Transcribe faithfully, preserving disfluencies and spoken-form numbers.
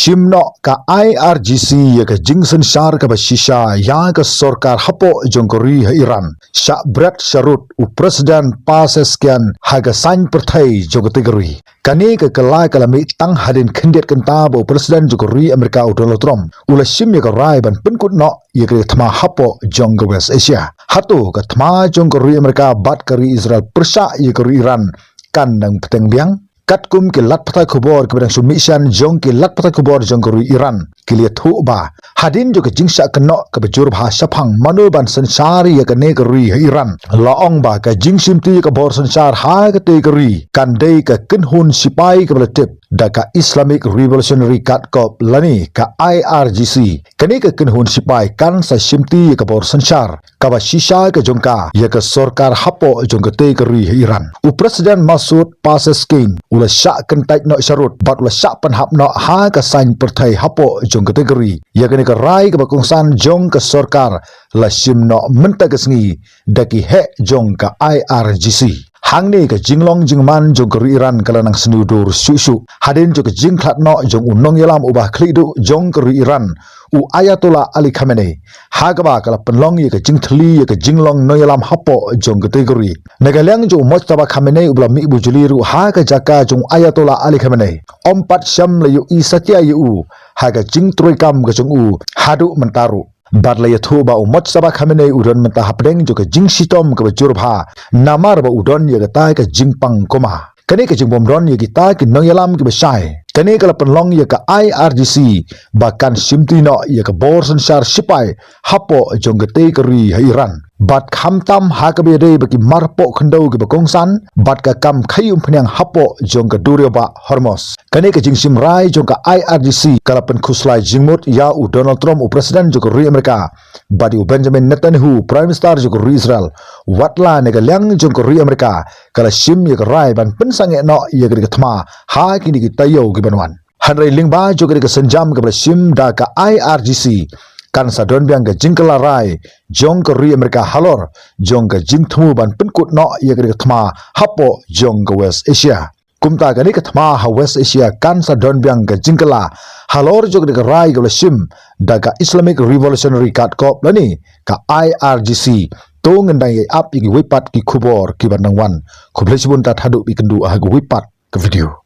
Shim noh ka I R G C ïa ka jingsynshar kaba shisha ïa ka sorkar hapoh jong ka ri ha Iran. Shah bret sharud u President Pezeshkian ha ka saiñ pyrthei jong katei ka ri. Kane ka kylla ka la mih tang hadien khyndiat kynta ba u President jong ka ri Amerika u Donald Trump u la shim ïa ka rai ban pynkut noh ïa ka thma hapoh jong ka West Asia. Hato ka thma jong ka ri Amerika bad ka ri Israel pyrshah ïa ka ri Iran kan nang bteng biang? Katkum ki lad pathai khubor kiba dang shu mih shen jong ki lad pathai khubor jong ka ri Iran, ki la ïathuh ba hadien jong ka jingshah kynnoh kaba jur bha shaphang mano ban synshar ïa kane ka ri ha Iran, la ong ba ka jingshimti ïa ka bor synshar ha katei ka ri kan dei ka kynhun sipai kaba la tip da ka Islamic Revolutionary Guard Corps lane ka I R G C. Kane ka kynhun sipai kan sa shimti ïa ka bor synshar kaba shisha ka jong ka ïa ka sorkar hapoh jong katei ka ri ha Iran. U President Masoud Pezeshkian u la shah kyntait noh sharud bad u la shah pynhap noh ha ka saiñ pyrthei hapoh jong katei ka ri. Ïa kane ka rai kaba kongsan jong ka sorkar la shim noh mynta ka sngi da ki heh jong ka I R G C. Hangne ka jinglong jingman jong ka ri Iran ka la nang sniew dur shuh shuh hadien jong ka jingkhlad noh jong u nongïalam uba khlieh duh jong ka ri Iran, u Ayatollah Ali Khamenei, ha kaba ka la pynlong ïa ka jingthylli ïa ka jinglong nongïalam hapoh jong katei ka ri. Na ka liang jong u Mojtaba Khamenei uba la mih bujli ruh ha ka jaka jong u Ayatollah Ali Khamenei, ym pat shym la ïohi satia ïa u ha ka jingtrei kam ka jong u haduh mynta ruh. Bad la ïathuh ba u Mojtaba Khamenei u don mynta hapdeng jong ka jingshitom kaba jur bha namar ba u don ïa katei ka jingpang coma. Kane ka jingbym don ïa kita ki nongïalam kiba shai, kane ka la pynlong ïa ka I R G C ba kan shimti noh ïa ka bor synshar sipai hapoh jong katei ka ri ha Iran. Bad khamtam ha kaba ïadei bad ki marpoh khyndew kiba kongsan bad ka kam khaïi umphniang hapoh jong ka duriaw bah Hormuz. Kane ka jingshim rai jong ka I R G C ka la pynkhuslai jingmut ïa u Donald Trump u President jong ka ri Amerika bad ïa u Benjamin Netanyahu Prime Minister jong ka ri Israel. Watla na ka liang jong ka ri Amerika ka la shim ïa ka rai ban pynsangeh noh ïa ka thma ha kine ki taïew kiban wan. Hynrei lyngba jong ka synjam kaba la shim da ka I R G C kan sa don biang ka jingkylla rai jong ka ri Amerika halor jong ka jingthmu ban pynkut noh ïa ka thma hapoh jong ka West Asia. Kumta kane ka thma ha West Asia kan sa don biang ka jingkylla halor jong ka rai kaba la shim da ka Islamic Revolutionary Guard Corps lane ka I R G C. To ngin dang ïai ap ïa kiwei pat ki khubor kiban dang wan. Khublei shibun, tad haduh ba ïakynduh ha kawei pat ka video.